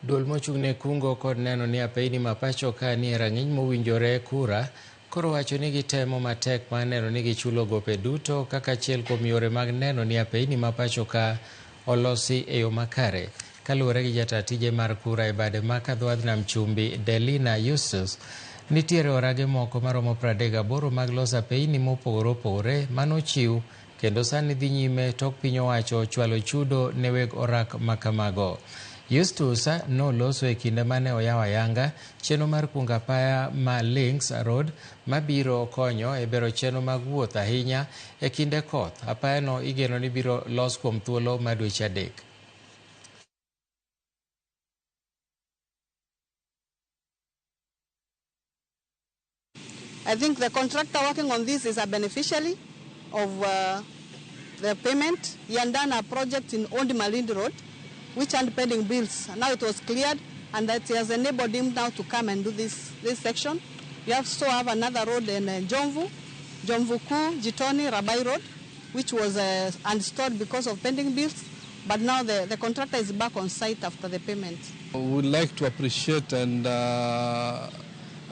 Duol mochung' ne kungo kod neno ni apeyni ma pacho ka nie rang'iny mowinjore KURA koro wacho ni gitemo matek mar neno ni gichulo gope duto kaka achiel kuom yore mag neno ni apeyni ma pacho ka olosi e yo makare. Kaluwore gi jataa tije mar KURA e bade ma kadhowadh nam chumbi Delina Justus, nitiere orage moko maromo 38 mag loso apeyni mopogore opogore manochiw kendo sani dhi nyime tok piny owacho chwalo chudo ne weg orak makamago. Justus noloso e kinde mane oyawo ayanga chenro mar kungo apaya ma Links Road mabiro konyo e bero chenro mag wuoth ahinya e kinde koth. Apayano igeno ni biro los kuom thuolo mar dweche 3. I think the contractor working on this is a beneficiary of the payment. He had done a project in Old Malindi Road, which had pending bills. Now it was cleared, and that has enabled him now to come and do this section. We also have another road in Jomvu, Jomvu Kuu, Jitoni, Rabai Road, which was unstored because of pending bills, but now the contractor is back on site after the payment. We would like to appreciate and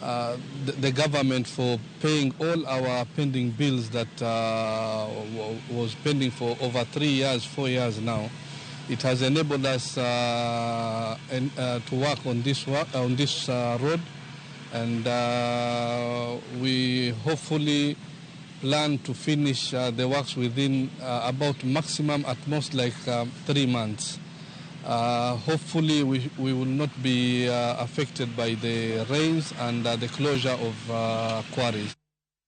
the government for paying all our pending bills that was pending for over 3 years, 4 years now. It has enabled us to work on this road, and we hopefully plan to finish the works within about maximum at most like 3 months. Hopefully we will not be affected by the rains and the closure of quarries.